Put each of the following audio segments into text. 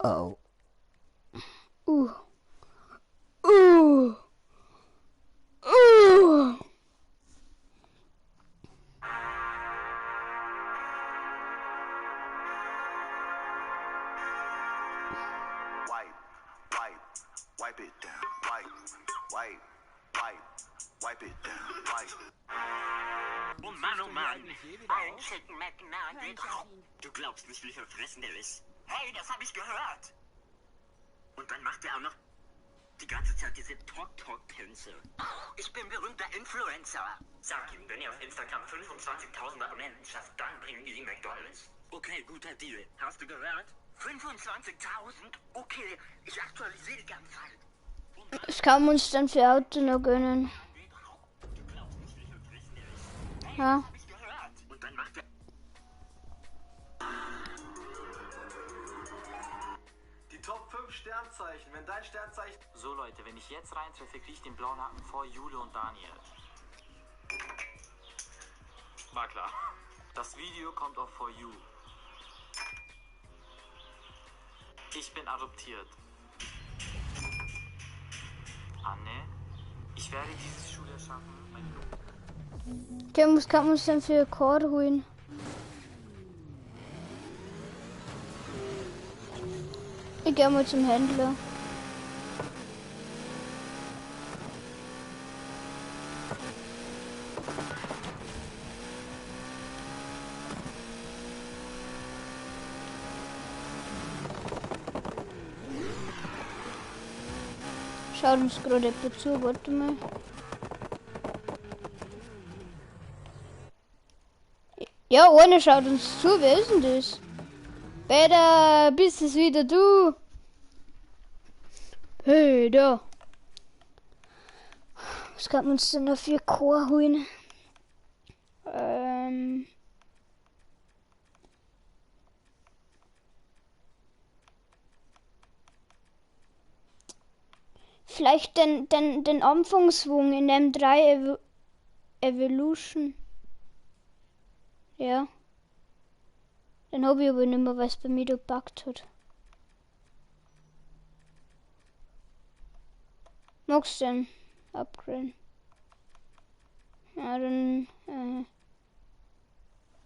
Oh. Uh. Uh. Uh. Wipe, wipe, wipe it down. Wipe, wipe, wipe, wipe it down. Wipe. Oh Mann, oh Mann. Ein Chicken McNugget. Du glaubst nicht, wie verfressen der ist. Hey, das habe ich gehört. Und dann macht er auch noch die ganze Zeit diese Tok-Tok-Tänze. Ich bin berühmter Influencer. Sag ihm, wenn er auf Instagram 25.000 Abonnenten schafft, dann bringen die ihm McDonald's. Okay, guter Deal. Hast du gehört? 25.000? Okay, ich aktualisiere die ganze Zeit. Das kann man uns dann für Auto noch gönnen. Du glaubst nicht, wie verfressen der ist. Hey, Ja. das habe ich gehört. Und dann macht er Die Top 5 Sternzeichen. Wenn dein Sternzeichen So Leute, wenn ich jetzt reintreffe, kriege ich den blauen Haken vor Jule und Daniel. War klar. Das Video kommt auf For You. Ich bin adoptiert. Anne, ich werde dieses Schuljahr schaffen, meine Okay, was kann man uns denn für Car holen? Ich gehe mal zum Händler. Schaut uns gerade jemand zu, warte mal. Ja, einer schaut uns zu, wer ist denn das? Peter, bist es wieder du? Peter. Was kann man uns denn da für Chor holen? Vielleicht den Anfangsschwung in M3 Evolution. Ja. Den hab ich aber nicht mehr, weil es bei mir da gepackt hat. Magst du den upgraden? Ja, dann.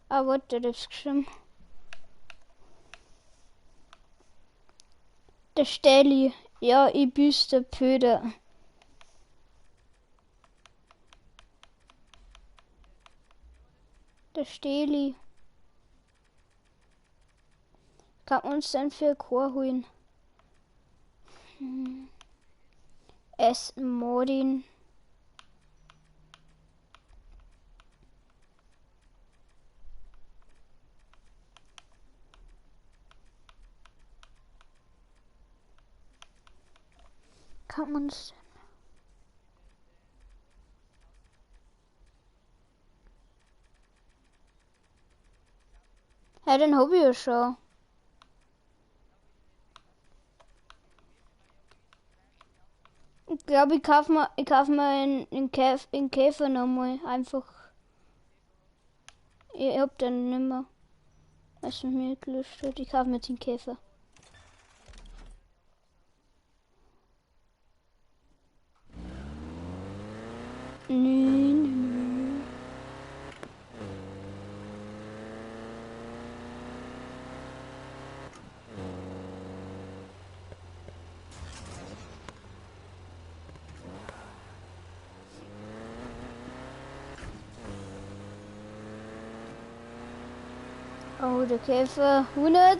Ah, warte, das ist geschrieben. Der Stähli. Ja, ich büß der Pöder. Der Stähli. Kann man uns denn für Chor holen? Aston Martin. Kann man uns. Ja, den hab ich ja schon. Ich glaube, ich kauf mir einen Käfer nochmal. Einfach. Ich hab den nimmer. Was mit mir gelöscht hat. Ich kauf mir jetzt einen Käfer. Nee, nee, nee. Oh, der Käfer. 100,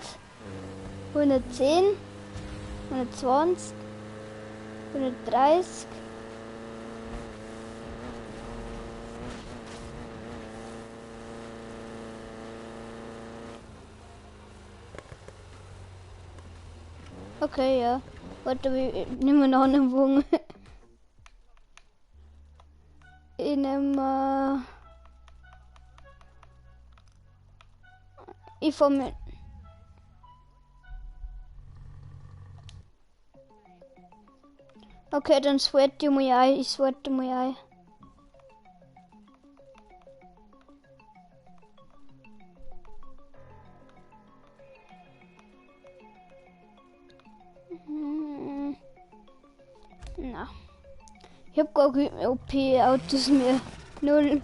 110, 120, 130. Okay, ja. Warte, ich nehme einen anderen Wagen. Ich nehme. Ich fahr mit. Okay, dann sweat ich mal ein. Ich sweat mal ein. Na. Ich hab gar keine OP-Autos mehr. Null.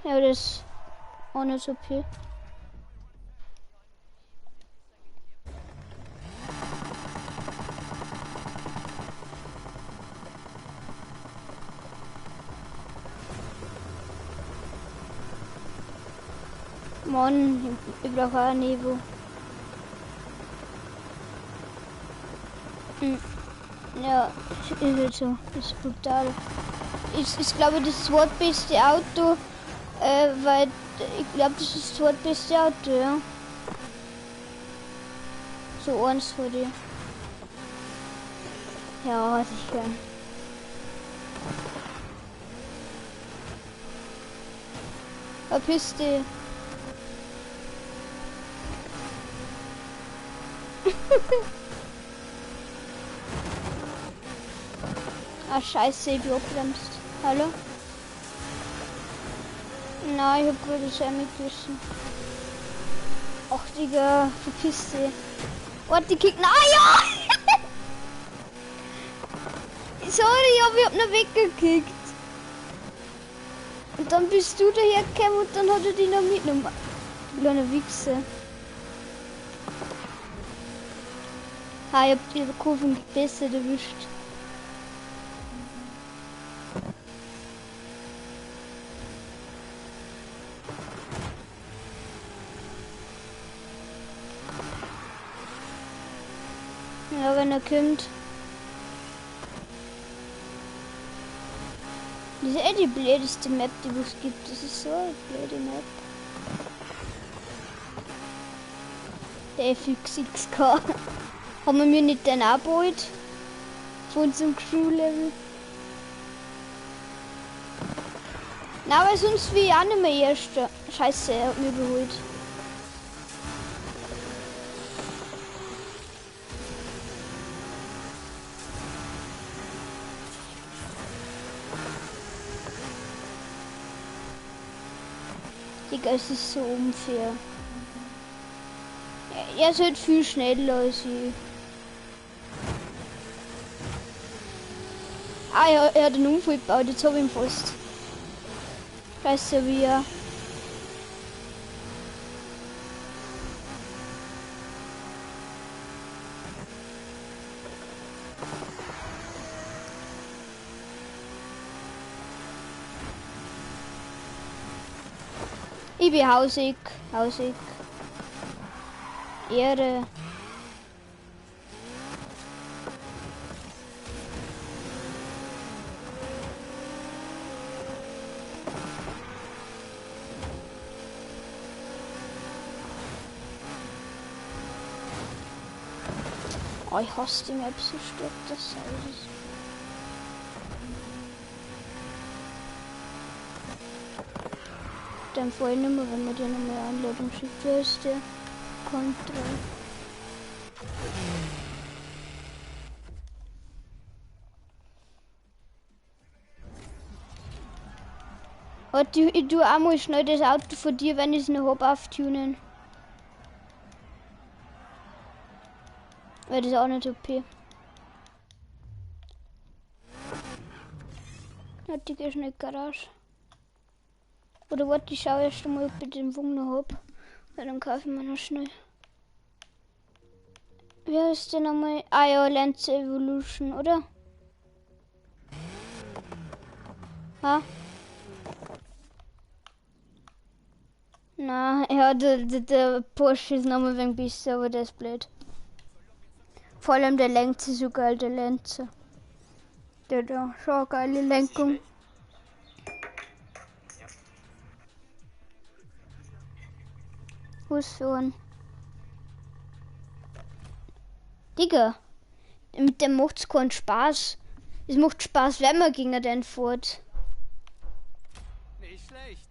Ja, das ist auch nicht so OP. Mann, ich brauche auch ein Evo. Hm. Ja, ist halt so. Ist brutal. Ich glaube, das zweitbeste Auto, weil ich glaube, das ist das zweitbeste Auto, ja. So eins vor dir. Ja, sicher. Verpiss dich. Ah, scheiße, ich bin abgebremst. Hallo? Nein, ich hab gerade sehr mitgerissen. Ach, Digga, verpiss dich. Warte, die kicken. Ah, ja! Sorry, aber ich hab noch weggekickt. Und dann bist du dahergekommen und dann hat er dich noch mitgenommen. Du kleiner Wichser. Ah, ich hab die Kurven besser erwischt. Ja, wenn er kommt. Das ist eh die blödeste Map, die es gibt. Das ist so eine blöde Map. Der FXXK. Haben wir mir nicht den abgeholt? Von unserem Crew-Level. Na, weil sonst wie ich auch nicht mehr Erster. Scheiße, er hat mich überholt. Digga, es ist so unfair. Er ist halt viel schneller als ich. Ah, er hat einen Unfall gebaut, jetzt hab ich ihn fast. Scheiße, wie er. Ich bin hausig, hausig. Ehre. Oh, ich hasse die Map so stark, das ist. Dann vorhin immer, wenn man dir nochmal Einladung schickt, wer ist der? Control. Warte, ich tue auch mal schnell das Auto von dir, wenn ich es noch hab, auftunen. Weil das ist auch nicht OP. Warte, ich geh schnell in die Garage. Oder warte, ich schau erst einmal, ob ich den Wagen noch hab. Weil dann kaufe ich mir noch schnell. Wie heißt der nochmal? Ah ja, Lancer Evolution, oder? Ha? Na, ja, der Porsche ist nochmal ein wenig besser, aber der ist blöd. Vor allem der lenkt sich so geil, der Lancer. Der da, schon eine geile Lenkung. Husun. Digga, mit dem macht's keinen Spaß. Es macht Spaß, wenn man gegen den fährt. Nicht schlecht.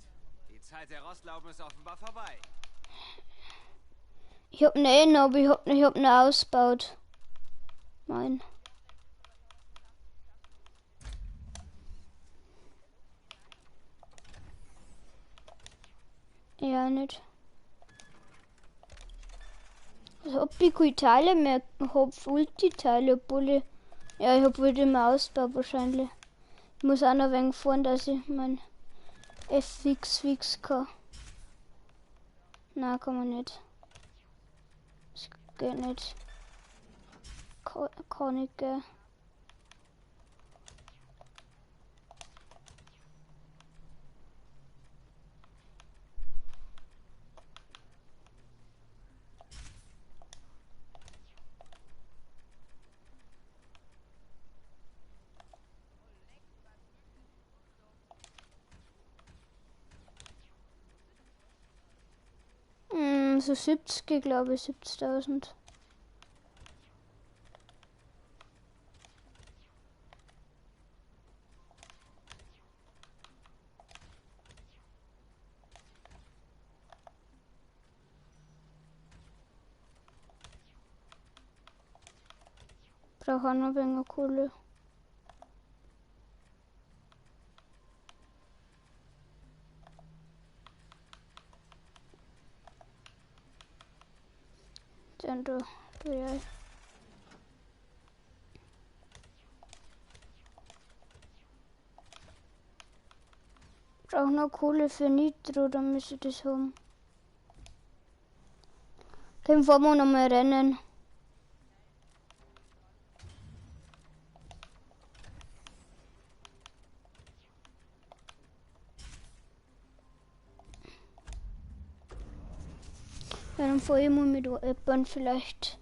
Die Zeit der Rostlauben ist offenbar vorbei. Ich hab ne, aber ich hab ne ausgebaut. Nein. Ja, nicht. Also hab ich keine Teile mehr. Ich hab Ulti-Teile, obwohl ich... Ja, ich hab wohl immer ausgebaut wahrscheinlich. Ich muss auch noch ein wenig fahren, dass ich mein FX fix kann. Nein, kann man nicht. Das geht nicht. Kann nicht gehen. So 70, glaube ich, 70.000. Brauche auch noch ein wenig Kohle. Dann du ja. Brauche noch Kohle für Nitro, dann müsste ich das haben. Können wir noch mal rennen. Ja, dann fahr ich mal mit jemandem vielleicht.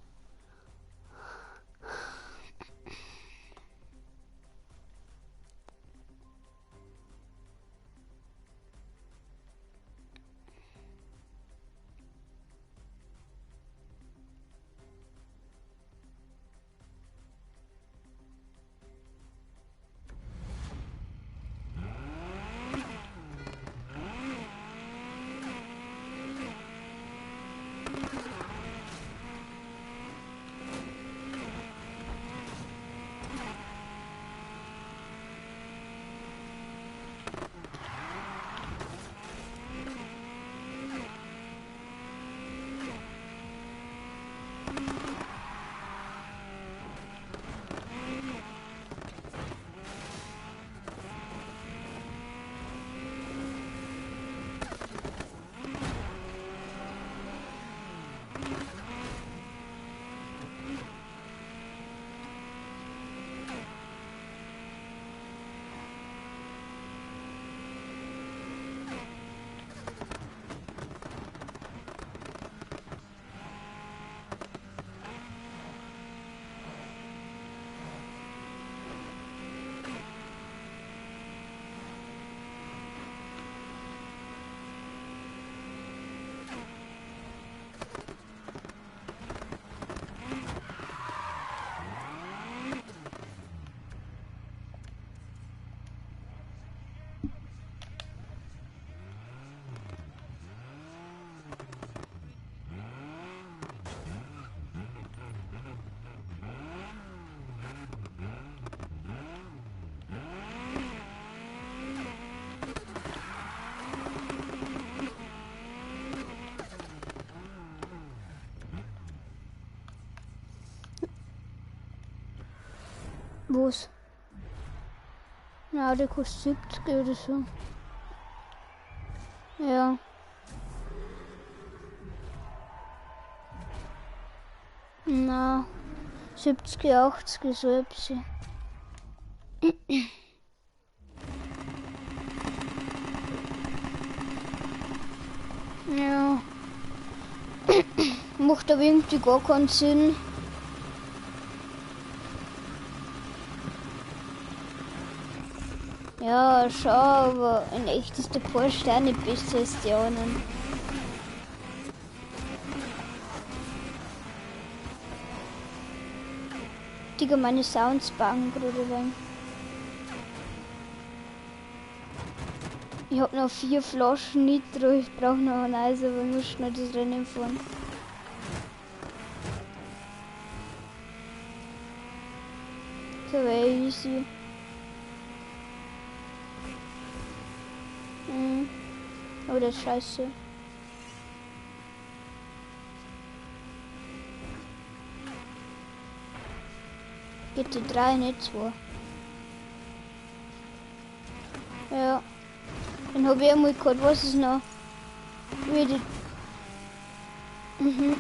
Was? Na, der kostet 70 oder so. Ja. Na, 70, 80, so etwas. Ja. Macht aber irgendwie gar keinen Sinn. Ja, schon, aber in echt ist der Porsche auch nicht besser als die anderen. Digga, meine Sounds buggen gerade rein. Ich hab noch 4 Flaschen Nitro, ich brauch noch ein Eis, aber ich muss schnell das Rennen fahren. So wäre easy. Mhm. Oh, das ist scheiße. GT3, nicht 2. Ja. Dann hab ich einmal gehabt, was ist noch? Wie die. Mhm.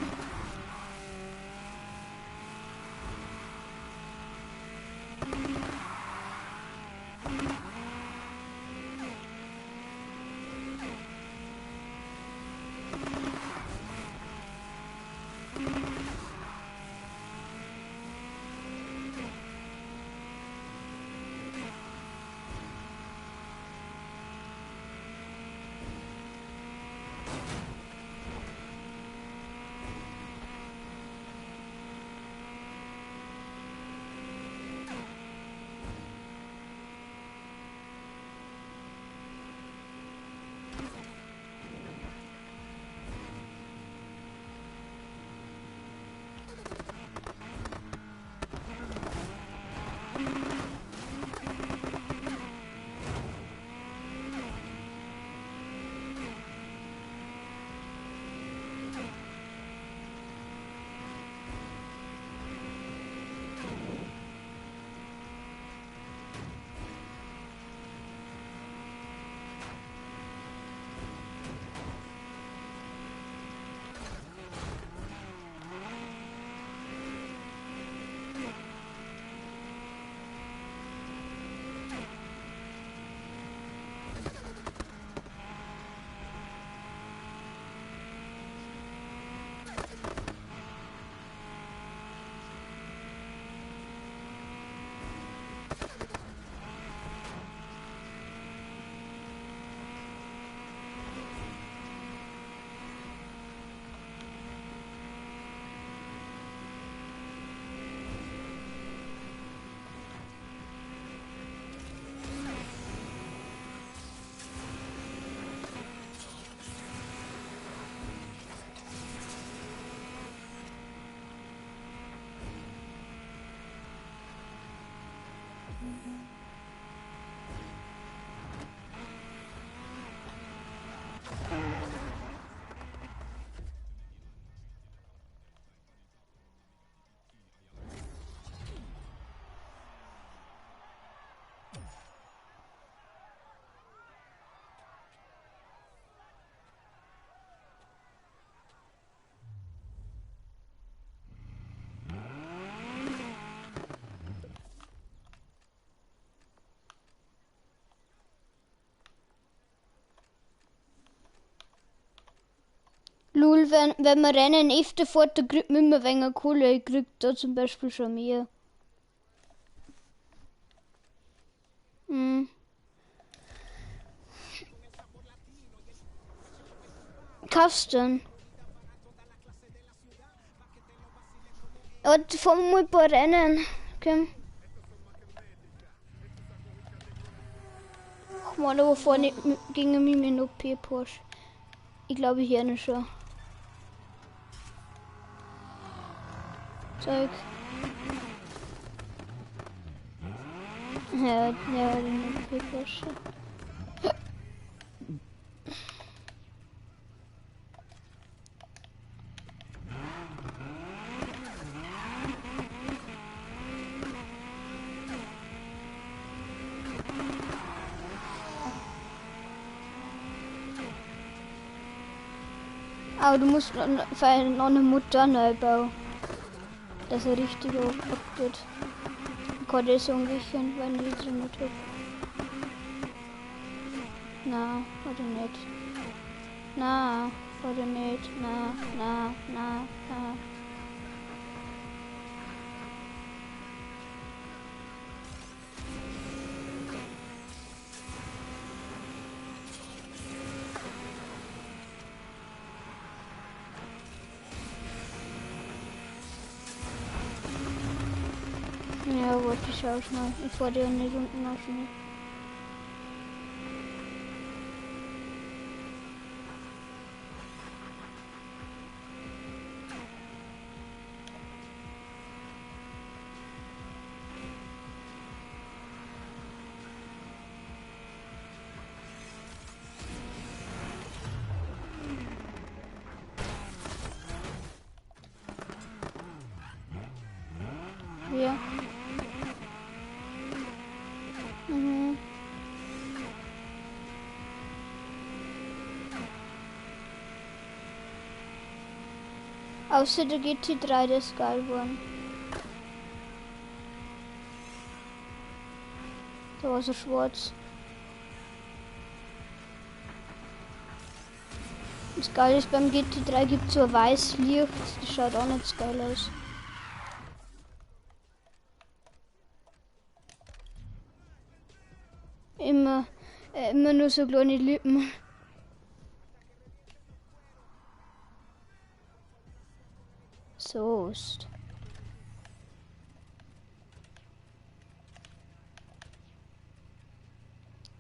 Lul, wenn man Rennen öfter fährt, dann kriegt man immer weniger Kohle. Ich krieg da zum Beispiel schon mehr. Hm. Kaufst du denn? Und fahren wir mal ein paar Rennen. Okay. Ach man, aber vorne gegen mich mit OP Porsche. Ich glaube hier nicht schon. Zeug. Ja, ja, den OP Porsche. Aber du musst noch eine Mutter neu bauen. Dass er richtig abgeht. Ich kann das ungefähr, wenn ich drin habe. Na, oder nicht. Na, oder nicht. Na, na, na, na. Ja, warte, ich schau schnell. Ich fahr dir nicht unten auf. Wer? Mhm. Außer der GT3, der ist geil geworden. Der war so schwarz. Das Geile ist, beim GT3 gibt es so ein weiß Licht. Das schaut auch nicht so geil aus. Immer nur so kleine Lippen. So ist.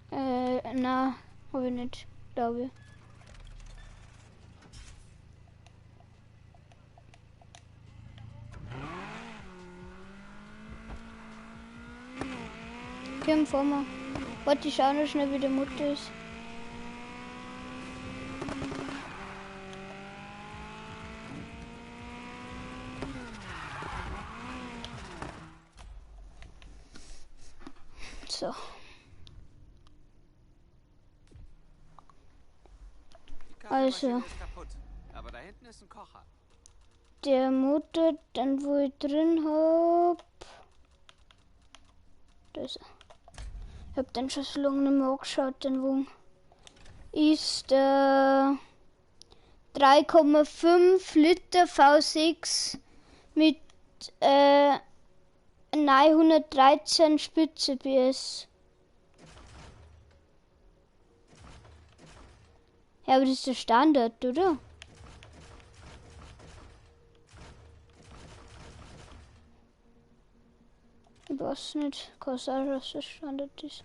Na, hab ich nicht, glaube ich. Komm vor mir. Warte, ich schau noch schnell, wie der Mutter ist. So. Also. Aber da hinten ist ein Kocher. Der Motor, dann wo ich drin hab. Das. Ich hab den schon so lange nicht mehr angeschaut, den Wagen. Ist der 3,5 Liter V6 mit 913 Spitze PS. Ja, aber das ist der Standard, oder? Ich weiß nicht, kann sein, dass das Standard ist.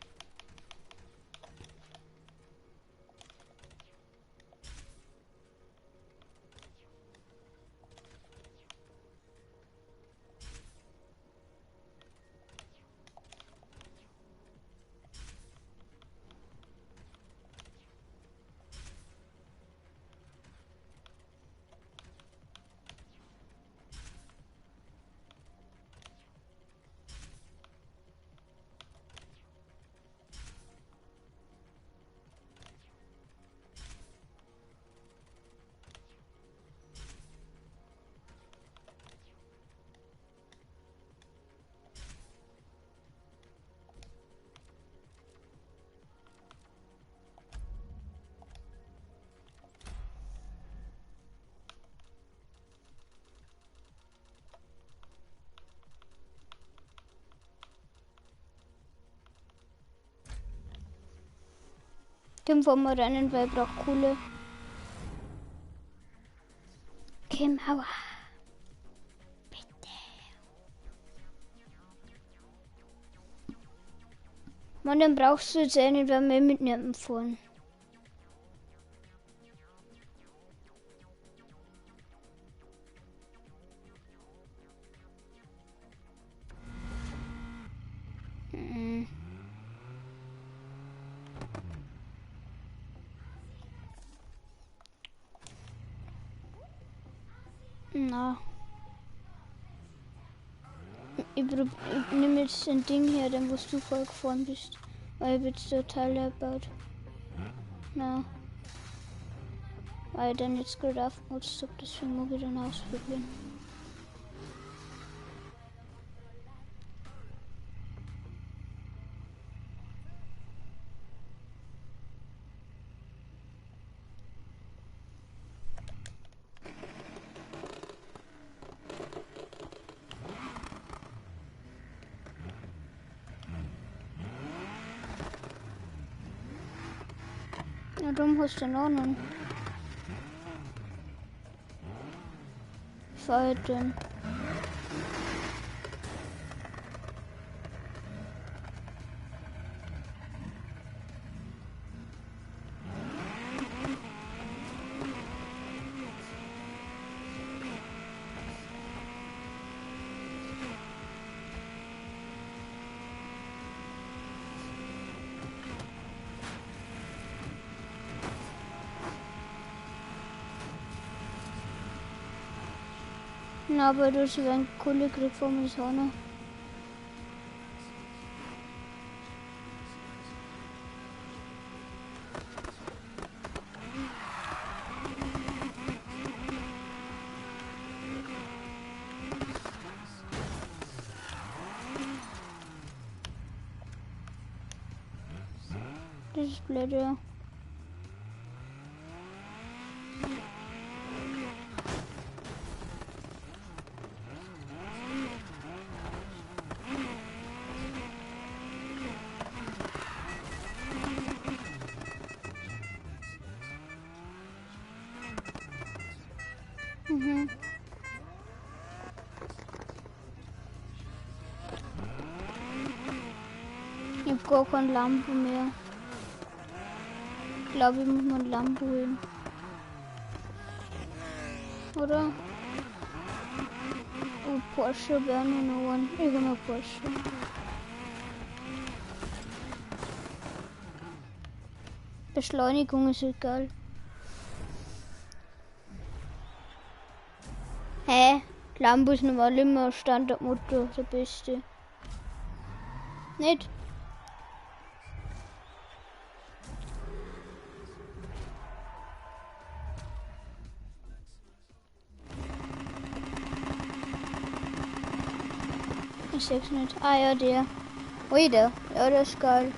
Komm, fahren wir rein, weil ich brauche Kohle. Komm, aua. Bitte. Mann, dann brauchst du jetzt einen, weil wir mit niemandem fahren. Na. Ich nehme jetzt ein Ding her, dann wo du voll gefahren bist. Weil ich jetzt der Teile gebaut. Na. Weil ich dann jetzt gerade aufgenutzt habe, deswegen muss ich dann ausprobieren. Warum hast du noch einen? Ich fahr den. Na, aber du hast einen Kohle gekriegt von mir Sonne. ist blöd, ja. Mhm. Ich hab gar kein Lambo mehr. Ich glaube, ich muss mir ein Lambo holen. Oder? Oh, Porsche wäre nur noch ein. Ich hol mir Porsche. Beschleunigung ist egal. Hä? Lambo ist normal immer Standardmotor, der beste. Nicht? Ich seh's nicht. Ah ja, der. Ui, der. Ja, der ist geil.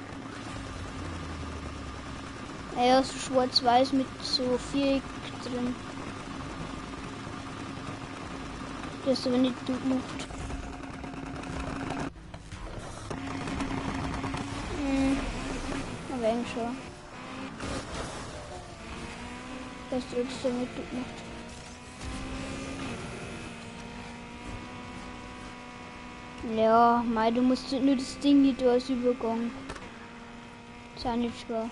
Ja, so schwarz-weiß mit so Viereck drin. Das ist aber nicht gut gemacht. Aber eigentlich schon. Das ist trotzdem nicht gut gemacht. Ja, mei, du musst nur das Ding nicht da als Übergang. Ist auch nicht schwer.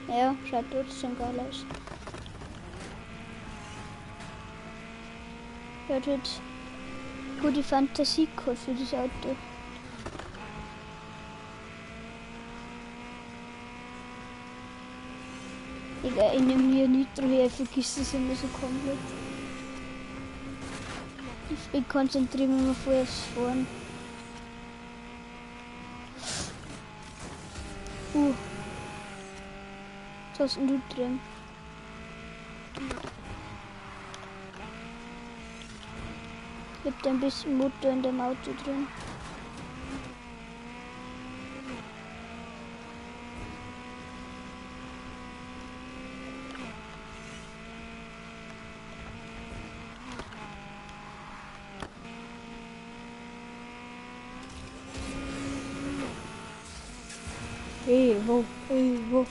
Ja, schaut trotzdem geil aus. Ja, hat gute Fantasie gehabt für das Auto. Egal, ich nehme hier Nitro her, ich vergiss das immer so komplett. Ich konzentriere mich immer voll aufs Fahren. Was hast denn du drin? Ich hab da ein bisschen Motor in dem Auto drin. Ey, wo, ey, wo.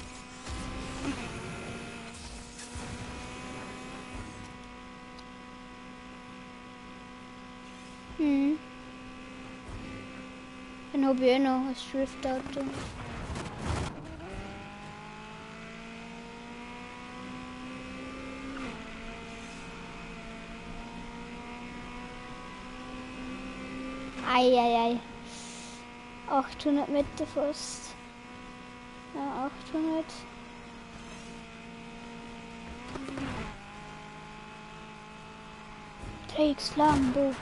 Dann habe ich eh noch ein Schriftauto. Ei, ei, ei. 800 Meter fast. Ja, 800. Drecks Lambo.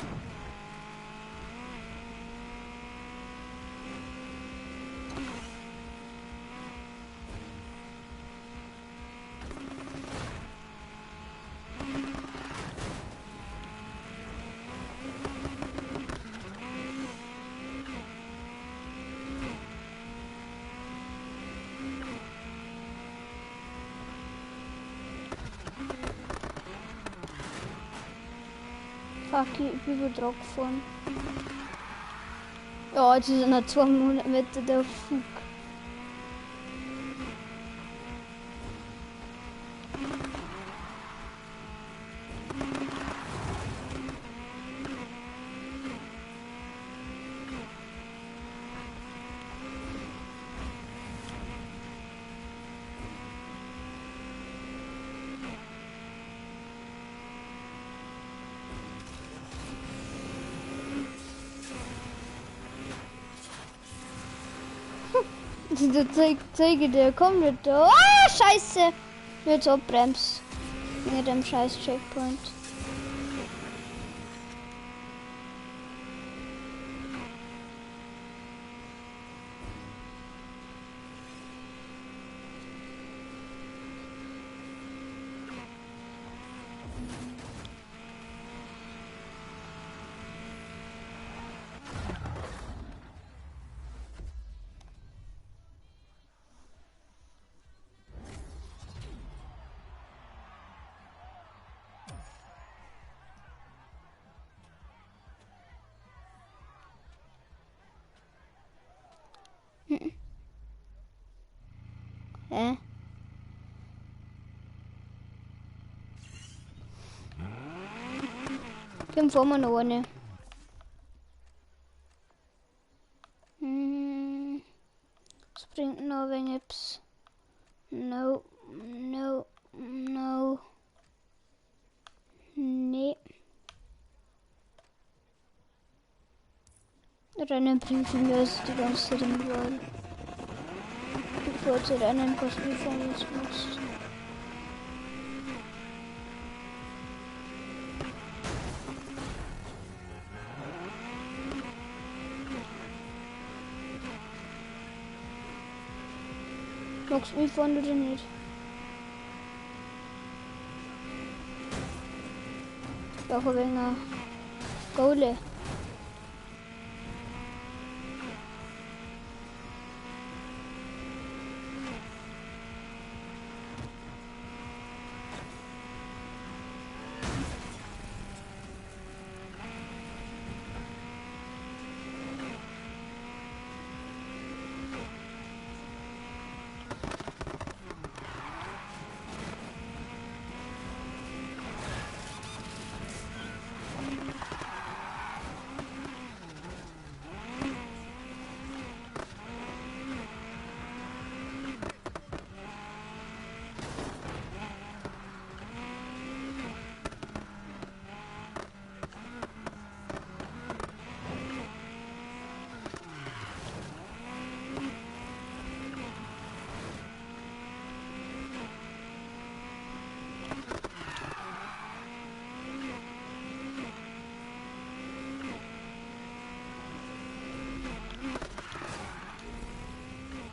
Fuck, ich bin über Druck gefahren. Ja, jetzt ist er noch 200 Meter der Fuck. Der zeige der kommt nicht da. Ah, Scheiße! Jetzt abbremst. Mit dem scheiß Checkpoint. Hm. Hä? Dann fahren wir noch eine. Das bringt noch ein wenig etwas. No, no, no. Nee. Rennen bringt mir also die ganze Zeit im Wald. Bevor zu rennen, kostet mir von uns nutzt. Magst du mitfahren oder nicht? Ich brauche ein wenig Kohle.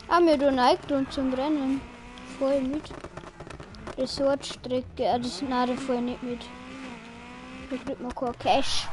Ah, mir tun Eignung zum Rennen. Voll mit. Resortstrecke, ah, das nein, da fahr ich nicht mit. Da kriegt man kein Cash.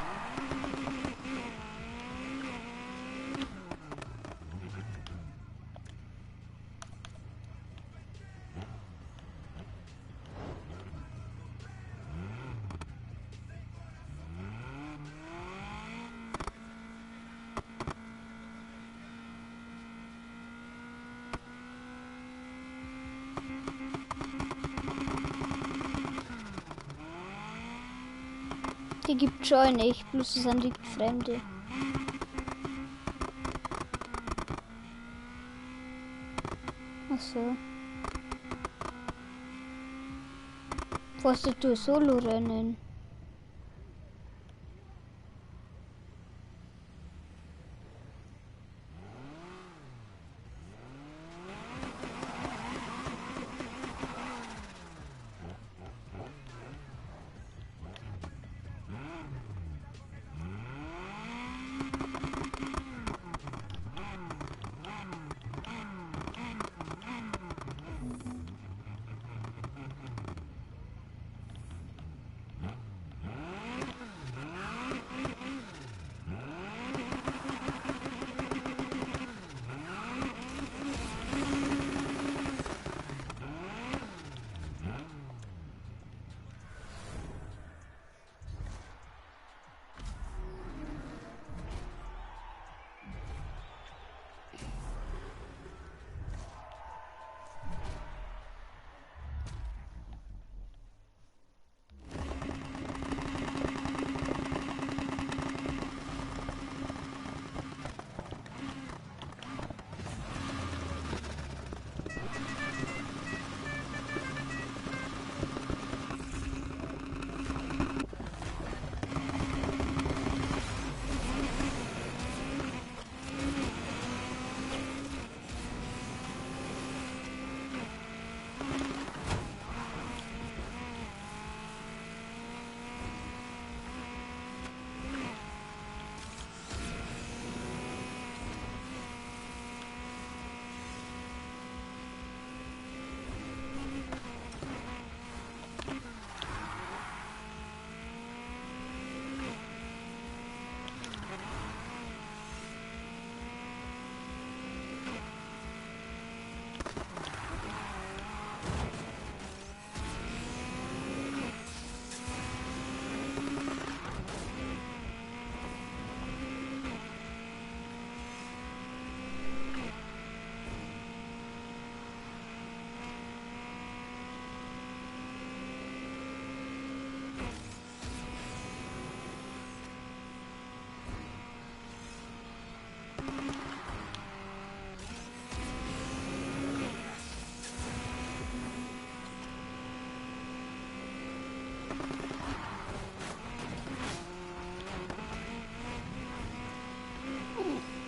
Die gibt schon nicht, bloß es sind die Fremde. Ach so. Was du Solo-Rennen?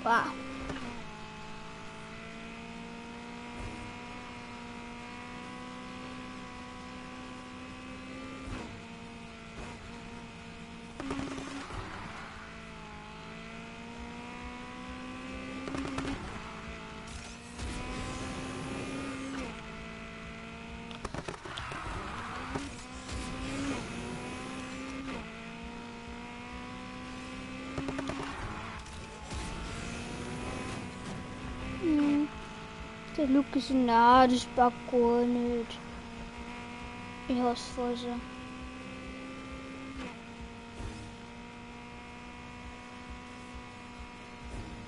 Bah. Der Lukas, na, das packt gar nicht. Ich hasse voll so.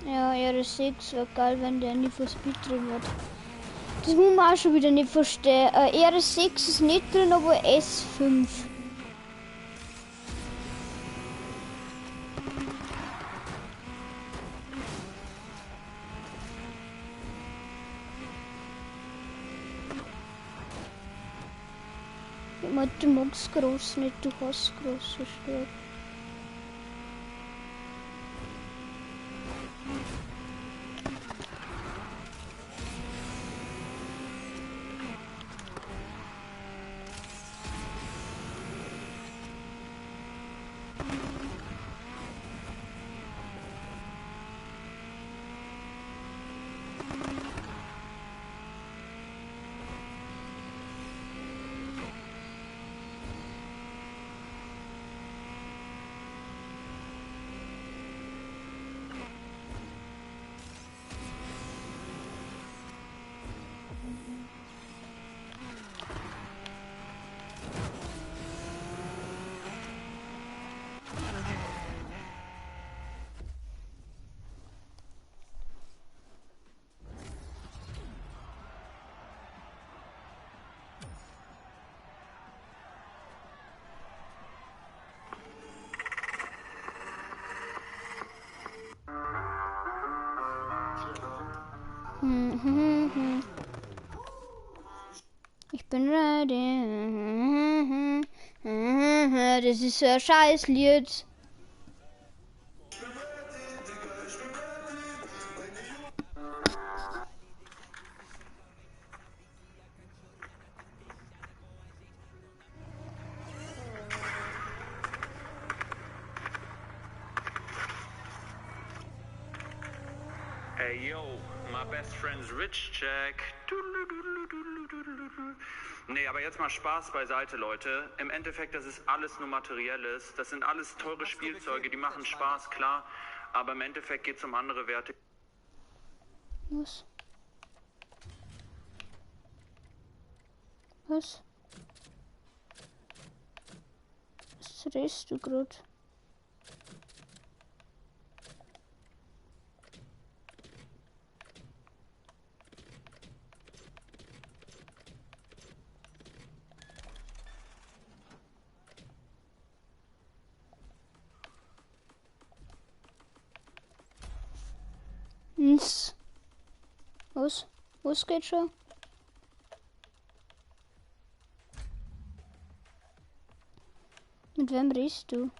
Ja, RS6 wäre geil, wenn der nicht for Speed drin wird. Das muss man auch schon wieder nicht verstehen. RS6 ist nicht drin, aber S5. Du magst groß nicht, du hast große Stärke. Ich bin ready. Das ist so ein scheiß Lied. Hey yo, my best friend's rich Jack. Nee, aber jetzt mal Spaß beiseite, Leute. Im Endeffekt, das ist alles nur Materielles. Das sind alles teure Spielzeuge, die machen Spaß, klar. Aber im Endeffekt geht es um andere Werte. Was? Was? Was drehst du grad? Was? Was geht schon? Mit wem redest du?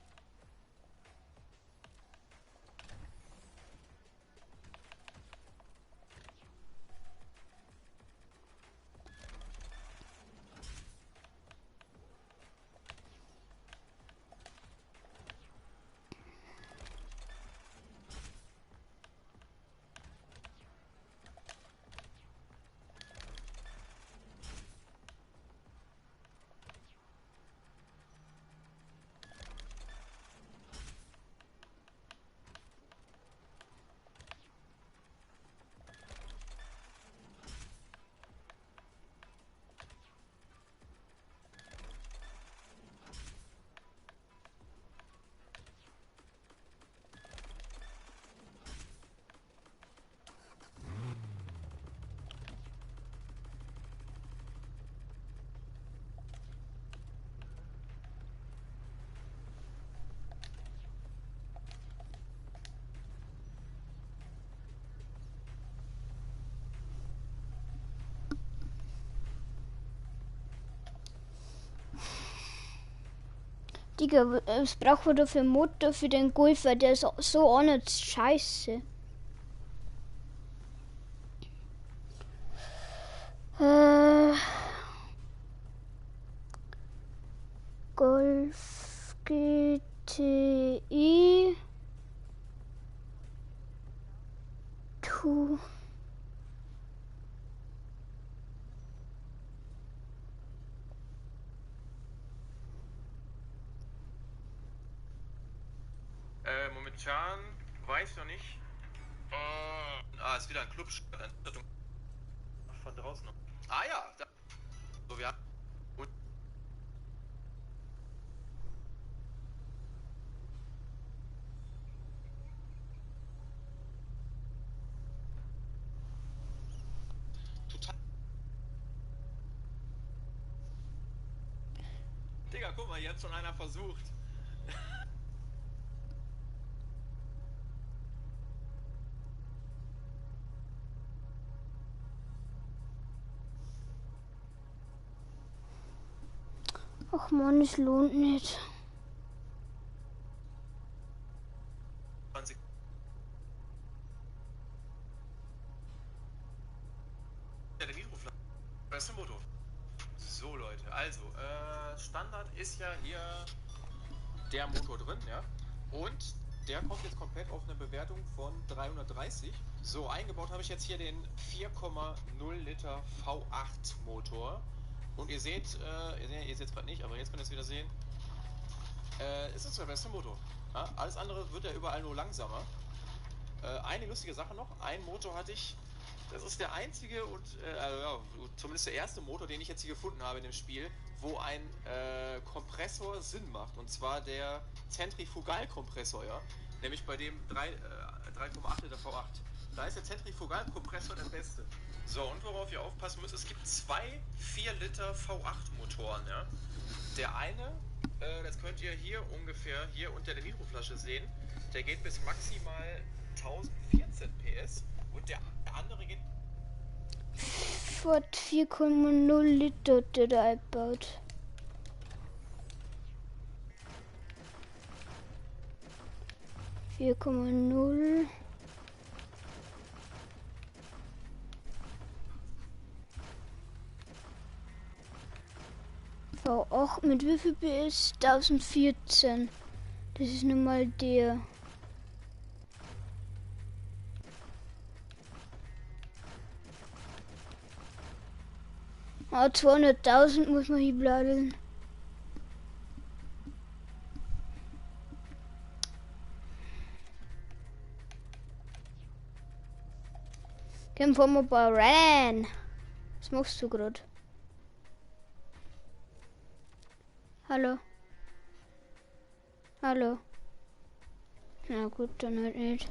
Digga, was braucht man da für einen Motor für den Golfer? Der ist so auch nicht scheiße. Golf GTI 2. Momentan weiß ich noch nicht. Ah, ist wieder ein Club. Von draußen. Ah ja. Da. So, wir haben. Total. Digga, guck mal, hier hat schon einer versucht. Ach man, es lohnt nicht. 20. Ja, der Nitroflash. Beste Motor. So Leute, also Standard ist ja hier der Motor drin, ja. Und der kommt jetzt komplett auf eine Bewertung von 330. So, eingebaut habe ich jetzt hier den 4,0 Liter V8 Motor. Und ihr seht, ihr seht es gerade nicht, aber jetzt könnt ihr es wieder sehen, es ist der beste Motor. Ja, alles andere wird ja überall nur langsamer. Eine lustige Sache noch, einen Motor hatte ich, das ist der einzige und ja, zumindest der erste Motor, den ich jetzt hier gefunden habe in dem Spiel, wo ein Kompressor Sinn macht. Und zwar der Zentrifugalkompressor, ja. Nämlich bei dem 3,8 Liter V8. Da ist der Zentrifugalkompressor der beste. So, und worauf ihr aufpassen müsst, es gibt zwei 4 Liter V8 Motoren, ja. Der eine, das könnt ihr hier ungefähr, hier unter der Nitroflasche sehen, der geht bis maximal 1014 PS und der andere geht... Ford 4,0 Liter, der da einbaut. 4,0. V8 mit wie viel PS? 1014. Das ist nun mal der. Ah, 200.000 muss man hier bleiben. Gehen wir mal bei Rennen. Was machst du gerade? Hallo? Hallo? Na gut, dann halt nicht.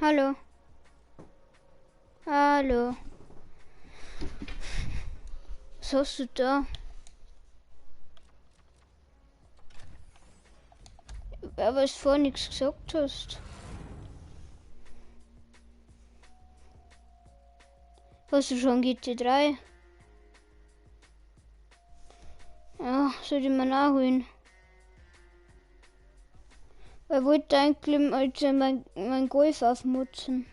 Hallo. Hallo. Was hast du da? Ja, weil du vorhin nichts gesagt hast. Hast du schon GT3? Ja, sollte ich mal nachholen. Ich wollte eigentlich also mein Golf aufmutzen.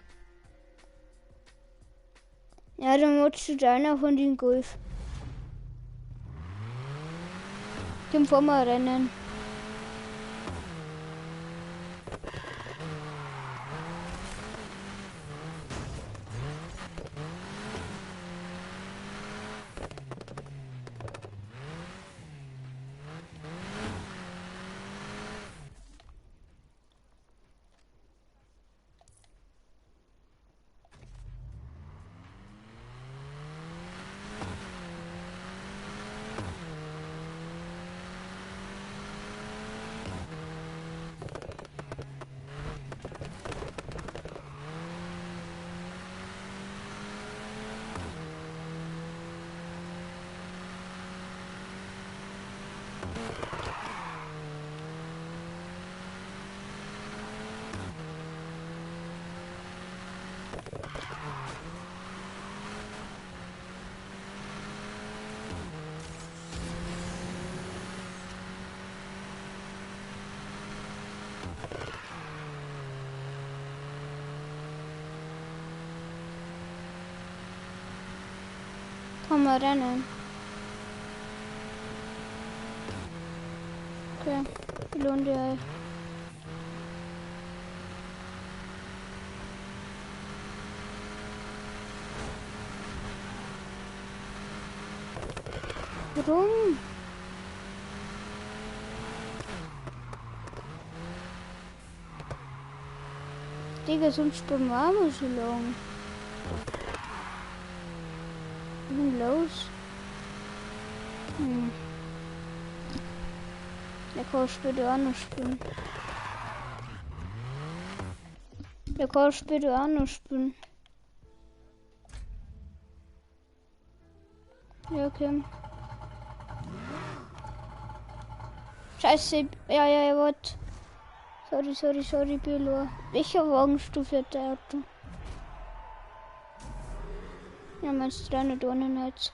Ja, dann mutzt du deiner von den Golf. Zum Vormal-Rennen. Kann man rennen. Okay, lohnt ihr. Warum? Digga, sonst spielen wir auch mal so lang. Was ist denn los? Hm. Der kann später auch noch spielen. Der kann später auch noch spielen. Ja, okay. Scheiße, ja, ja, ja, warte. Sorry, sorry, sorry, Bilo. Welcher Wagenstufe hat der Auto? Ja, meinst 391.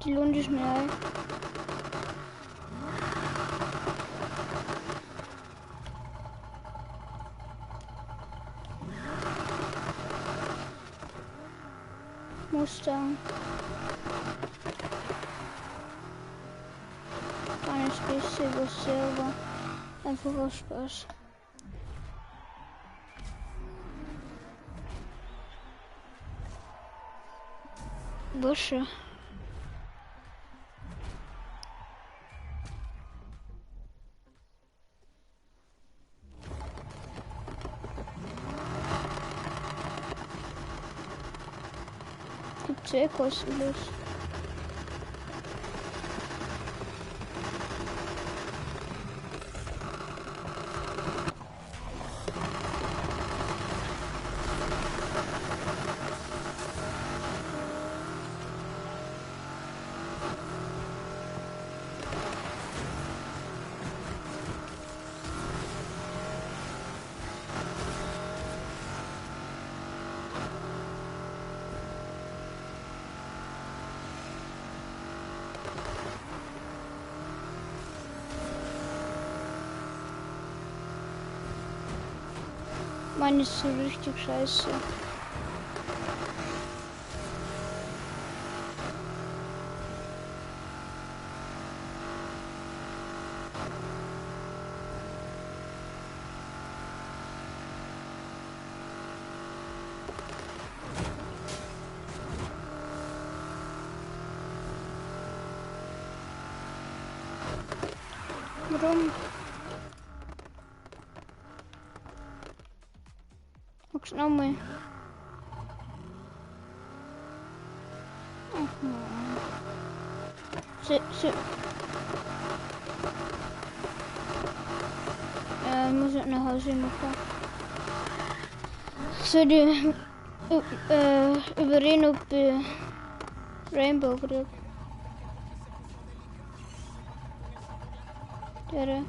Die lohnt sich schnell. Mustang. Eine Spitze über Silber. Einfach aus Spaß. Busche. Gibt's eh kostenlos. Meine ist so richtig scheiße. Warum? Nochmal. Ach nein. Ja, ich muss nach Hause machen. Soll ich überreden, ob ich Rainbow krieg? Der.